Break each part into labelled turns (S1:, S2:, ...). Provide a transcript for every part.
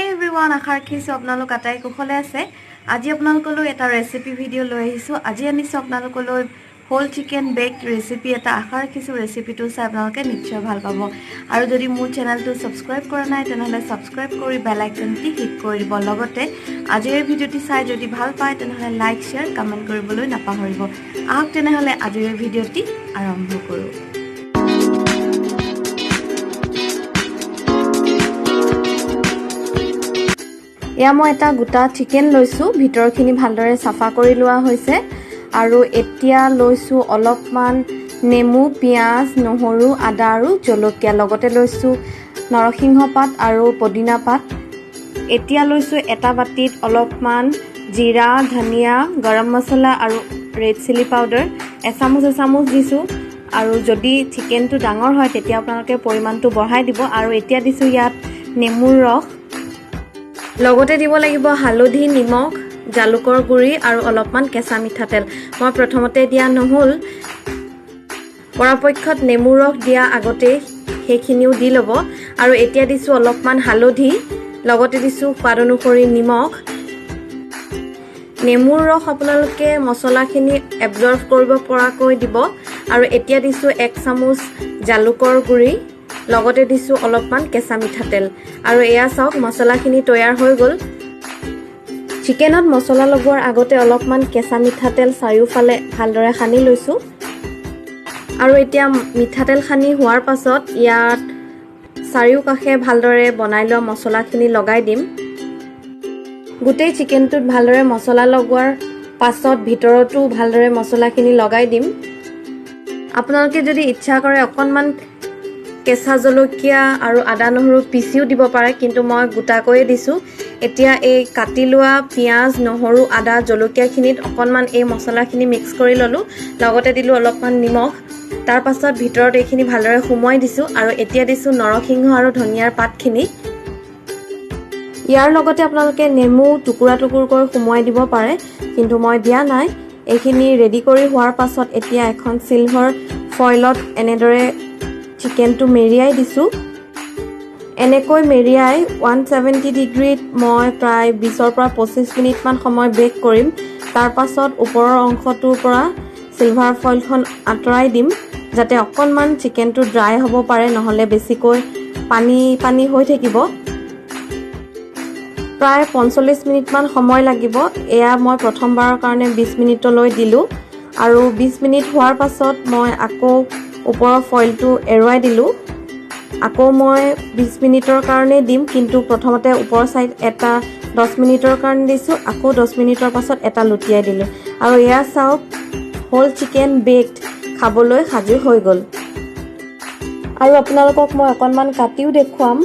S1: Everyone, আশা ৰাখিছোঁ আপোনালোক আটাই কুশলে আছে। আজি আপোনালোকলৈ এটা ৰেচিপি ভিডিঅ' লৈ আহিছোঁ। আজি আনিছোঁ আপোনালোকলৈ হোল চিকেন বেক ৰেচিপি এটা। আশা ৰাখিছোঁ ৰেচিপিটো চাই আপোনালোকে নিশ্চয় ভাল পাব। আৰু যদি মোৰ চেনেলটো ছাবস্ক্ৰাইব কৰা নাই, তেনেহ'লে ছাবস্ক্ৰাইব কৰি বেল আইকনটি হিট কৰি দিব। লগতে আজিৰ এই ভিডিঅ'টি চাই যদি ভাল পায়, তেনেহ'লে লাইক, শ্বেয়াৰ, কমেণ্ট কৰিবলৈ নাপাহৰিব। আহক তেনেহ'লে আজিৰ এই ভিডিঅ'টি আৰম্ভ কৰোঁ। এয়া মই এটা গোটা চিকেন লৈছোঁ, ভিতৰখিনি ভালদৰে চাফা কৰি লোৱা হৈছে। আৰু এতিয়া লৈছোঁ অলপমান নেমু, পিঁয়াজ, নহৰু, আদা আৰু জলকীয়া। লগতে লৈছোঁ নৰসিংহ পাত আৰু পদিনা পাত। এতিয়া লৈছোঁ এটা বাতিত অলপমান জিৰা, ধনিয়া, গৰম মছলা আৰু ৰেড চিলি পাউডাৰ এচামুচ এচামুচ দিছোঁ। আৰু যদি চিকেনটো ডাঙৰ হয়, তেতিয়া আপোনালোকে পৰিমাণটো বঢ়াই দিব। আৰু এতিয়া দিছোঁ ইয়াত নেমুৰ ৰস। লগতে দিব লাগিব হালধি, নিমখ, জালুকৰ গুড়ি আৰু অলপমান কেঁচা মিঠাতেল। মই প্ৰথমতে দিয়া নহ'ল। পৰাপক্ষত নেমু ৰস দিয়া আগতেই সেইখিনিও দি ল'ব। আৰু এতিয়া দিছোঁ অলপমান হালধি, লগতে দিছোঁ সোৱাদ অনুসৰি নিমখ। নেমুৰ ৰস আপোনালোকে মছলাখিনি এবজৰ্ভ কৰিব পৰাকৈ দিব। আৰু এতিয়া দিছোঁ 1 চামুচ জালুকৰ গুড়ি, লগতে দিছোঁ অলপমান কেঁচা মিঠাতেল। আৰু এয়া চাওক, মছলাখিনি তৈয়াৰ হৈ গ'ল। চিকেনত মছলা লগোৱাৰ আগতে অলপমান কেঁচা মিঠাতেল চাৰিওফালে ভালদৰে সানি লৈছোঁ। আৰু এতিয়া মিঠাতেল সানি হোৱাৰ পাছত ইয়াত চাৰিওকাষে ভালদৰে বনাই লোৱা মছলাখিনি লগাই দিম। গোটেই চিকেনটোত ভালদৰে মছলা লগোৱাৰ পাছত ভিতৰতো ভালদৰে মছলাখিনি লগাই দিম। আপোনালোকে যদি ইচ্ছা কৰে, অকণমান কেঁচা জলকীয়া আৰু আদা নহৰু পিচিও দিব পাৰে, কিন্তু মই গোটাকৈয়ে দিছোঁ। এতিয়া এই কাটি লোৱা পিঁয়াজ, নহৰু, আদা, জলকীয়াখিনিত অকণমান এই মছলাখিনি মিক্স কৰি ল'লোঁ। লগতে দিলোঁ অলপমান নিমখ। তাৰ পাছত ভিতৰত এইখিনি ভালদৰে সুমুৱাই দিছোঁ। আৰু এতিয়া দিছোঁ নৰসিংহ আৰু ধনিয়াৰ পাতখিনি। ইয়াৰ লগতে আপোনালোকে নেমু টুকুৰা টুকুৰকৈ সুমুৱাই দিব পাৰে, কিন্তু মই দিয়া নাই। এইখিনি ৰেডি কৰি হোৱাৰ পাছত এতিয়া এখন চিলভাৰ ফইলত এনেদৰে চিকেনটো মেৰিয়াই দিছোঁ। এনেকৈ মেৰিয়াই 170 ডিগ্ৰীত মই প্ৰায় 20ৰ পৰা 25 মিনিটমান সময় বেক কৰিম। তাৰ পাছত ওপৰৰ অংশটোৰ পৰা চিলভাৰ ফইলখন আঁতৰাই দিম, যাতে অকণমান চিকেনটো ড্ৰাই হ'ব পাৰে, নহ'লে বেছিকৈ পানী পানী হৈ থাকিব। প্ৰায় 45 মিনিটমান সময় লাগিব। এয়া মই প্ৰথমবাৰৰ কাৰণে 20 মিনিটলৈ দিলোঁ আৰু 20 মিনিট হোৱাৰ পাছত মই আকৌ ওপৰৰ ফইলটো এৰুৱাই দিলোঁ। আকৌ মই 20 মিনিটৰ কাৰণে দিম, কিন্তু প্ৰথমতে ওপৰৰ ছাইড এটা 10 মিনিটৰ কাৰণে দিছোঁ, আকৌ 10 মিনিটৰ পাছত এটা লুটিয়াই দিলোঁ। আৰু এয়া চাওক, হোল চিকেন বেকড খাবলৈ সাজু হৈ গ'ল। আৰু আপোনালোকক মই অকণমান কাটিও দেখুৱাম।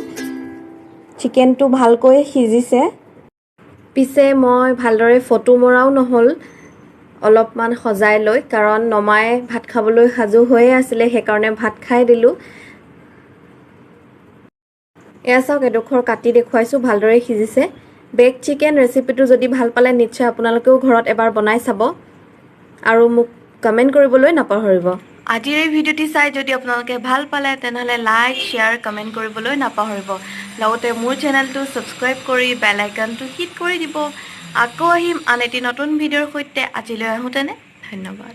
S1: চিকেনটো ভালকৈ সিজিছে। পিছে মই ভালদৰে ফটো মৰাও নহ'ল অলপমান সজাই লৈ, কাৰণ নমাই ভাত খাবলৈ সাজু হৈয়ে আছিলে, সেইকাৰণে ভাত খাই দিলোঁ। এয়া চাওক, এডোখৰ কাটি দেখুৱাইছোঁ, ভালদৰে সিজিছে। বেক চিকেন ৰেচিপিটো যদি ভাল পালে, নিশ্চয় আপোনালোকেও ঘৰত এবাৰ বনাই চাব আৰু মোক কমেণ্ট কৰিবলৈ নাপাহৰিব।
S2: আজিৰ এই ভিডিঅ'টি চাই যদি আপোনালোকে ভাল পালে, তেনেহ'লে লাইক, শ্বেয়াৰ, কমেণ্ট কৰিবলৈ নাপাহৰিব। লগতে মোৰ চেনেলটো ছাবস্ক্ৰাইব কৰি বেল আইকনটো হিট কৰি দিব। আকৌ আহিম আন এটি নতুন ভিডিঅ'ৰ সৈতে। আজিলৈ আহোঁ তেনে, ধন্যবাদ।